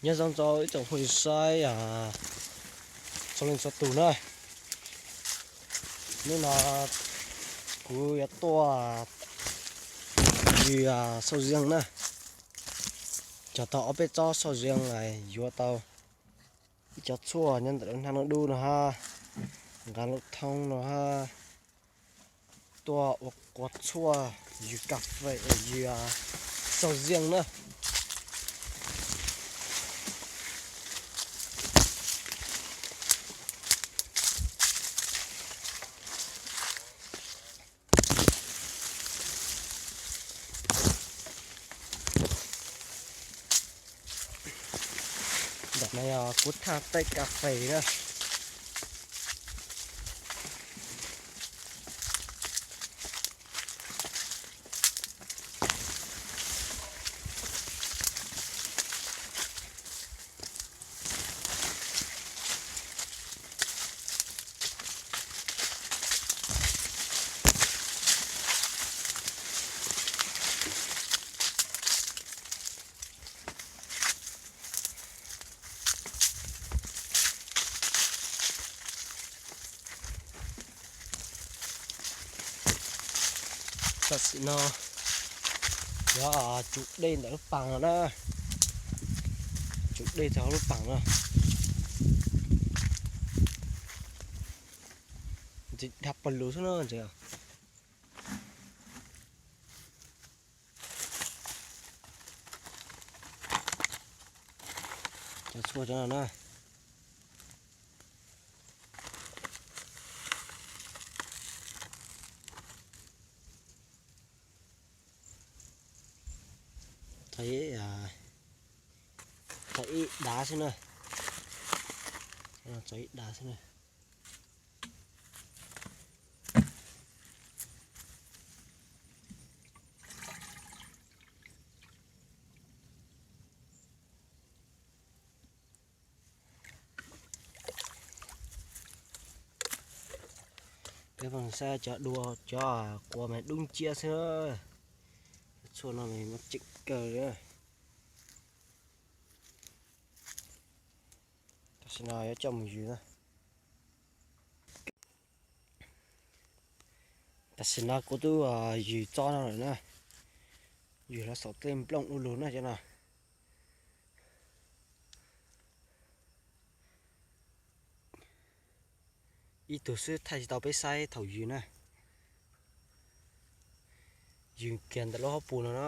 Nyob zoo rau ib tsoom phooj ywg saib txhua leej txhua tus na. Hnub no kuv yuav tuaj yws xauj zias na. Cog tau ob peb tsob xauj zias, yuav tau ib cov tshuaj nyob ntawm lub hnab dub dub no hab, nqa lub thoob no hab, tuaj ua qhov tshuaj yws kas fes, yws xauj zias na. Ntawm no yog kuv thaj teb kas fes na. Tam sim no yog tsum dej ntawm lub pas no na. Tsum dej txog hauv lub pas no. Ntxiv dhau pawg lug xwb na. Cov tshuaj cov no na. Tau ib dav xwb na. Tau ib dav xwb na. Peb pheej saib cov dua cov quas mas dub nciab xwb. Cov tshuaj no mas muaj tseem kawg li. Tam sim no yuav coj mus yws na. Tam sim no kuv twb yws tsob no lawm na. Yws los saum tej nplooj ub lug na cov no. Ib tug xwb thaij tsis tau peb saib thaum yws na. Yws kiag ntawm lub hauv paus no na.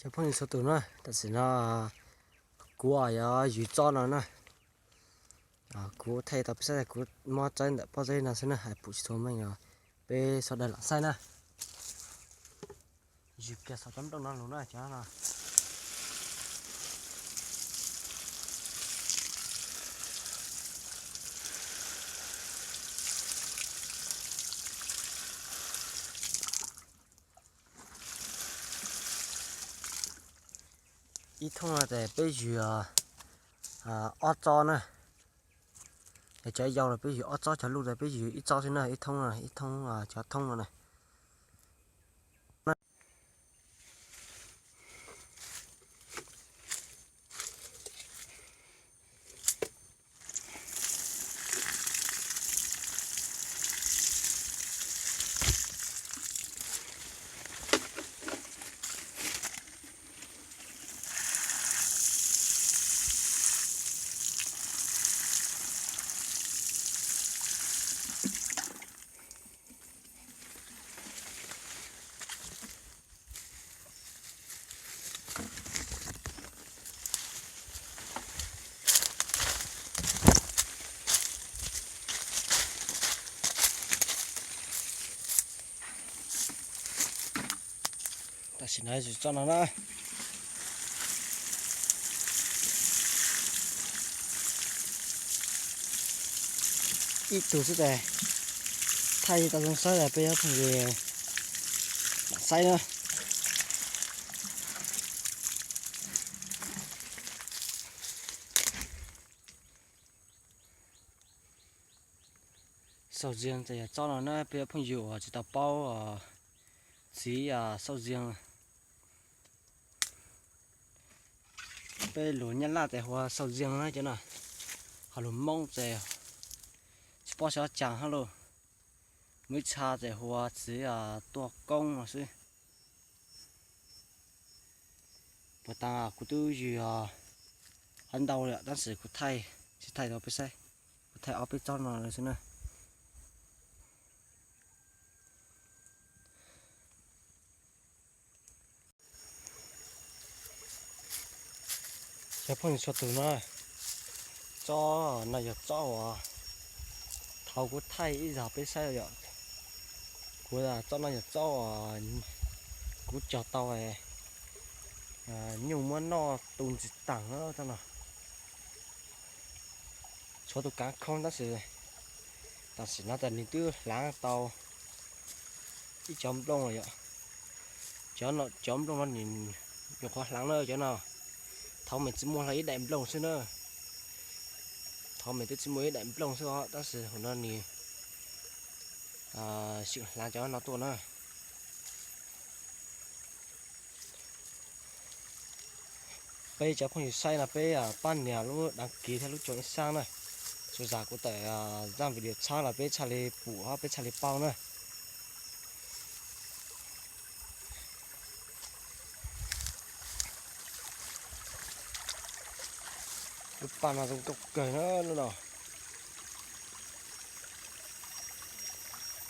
Cov phooj ywg txhua tus na, tam sim no kuv yuav yws tsob no na. Kuv thaij tau peb saib, kuv muab tsob ntawm pob zeb no xwb na, hais pum tsis txhua meej, peb sawv daws lam saib na. Yws kiag saum cov nplooj no lug na cov no. Ib thoob no ces peb yws ob tsob na. Cov yau los peb yws ob tsob, cov luj los peb yws ib tsob xwb na, ib thoob no, ib thoob, cov thoob no na. Tam sim no yws tsob no na. Ib tug xwb ces thaij tau zoo saib, peb yuav pheej lam saib na. Xauj zias ces yog tsob no na, peb cov phooj ywg uas tsis tau paub txiv xauj zias. Peb lus Nyab Laj ces hu ua xauj zias na cov no, ho lus Hmoob ces tsis paub xyov cas hab lauj. Muaj ib txha ces hu ua txiv tuaj koob no xwb. Puag ta kuv twb ywg ntau lawm tab sis kuv thaij, tsis thaij rau peb saib, kuv thaij ob peb tsob no xwb na. Cov phooj ywg txhua tus na, tsob no yog tsob uas thaum kuv thaij ib zag peb saib yom, kuv tsob no yog tsob uas kuv cog tau nyuj muab noj tu ntxiv taag tsob no. Tshuav tus kaav khoob tab sis tam sim no tas nws twb hlaav tau ib cov nplooj lawm yom. Cov, cov nplooj no nws nyuam qhuav hlaav na cov no. Thaum me tsis muaj hlo ib daim nplooj xwb na. Thaum me twb tsis muaj ib daim nplooj xwb os tab sis hauv no nws sim hlaav cov no tuaj na. Peb cov phooj ywg saib no peb pab nias lub đăng ký thiab lub chuang ib sab na. Txhua zag kuv tawm zaj video tshab los peb txhaj li pum hab peb txhaj li paub na. Lub paj no zoo nkauj kawg na lub no.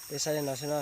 Peb saib li no xwb na.